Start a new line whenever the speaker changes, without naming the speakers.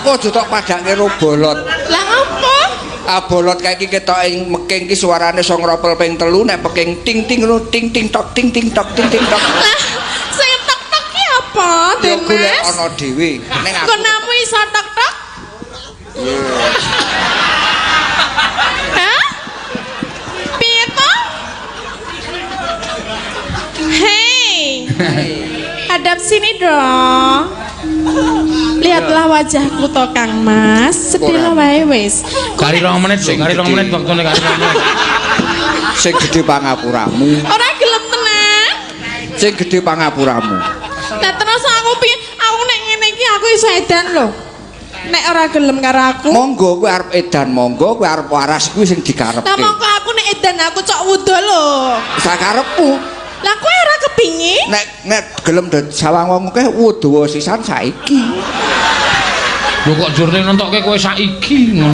Aku aja tok padake karo bolot.
Lah ngopo?
Ah, bolot kae iki ketoke meking ki suarane iso ngropel ping 3, nek peking ting ting ngono, ting ting tok ting ting tok ting ting tok.
Lah sing tok-tok ki apa,
Ya
Den
golek
Mas?
ana dhewe. Ning aku
Konamu iso tok-tok? Hah? Piye to? Hei. Hadap sini dong. Lihatlah wajahku to, Kang Mas. Sedih wae wis.
Kari 2 menit lho,
Sing
kari rong
gede.
menit waktune, kari 2 menit.
Sing gedhe pangapuramu.
Ora gelem tenan.
Sing gedhe pangapuramu.
Lah terus aku piye? Aku nek ngene iki aku iso edan lho. Nek ora gelem karo aku.
Monggo, kowe arep edan monggo, kowe arep waras kuwi sing dikarepke.
Lah mongko aku nek edan aku cok wuda lho.
Sakarepmu.
Lah kowe ora kepingin?
Nek nek gelem dadi sawang wong akeh wuda sisan saiki.
Lho, kok jurne nentokke kowe saiki ngono.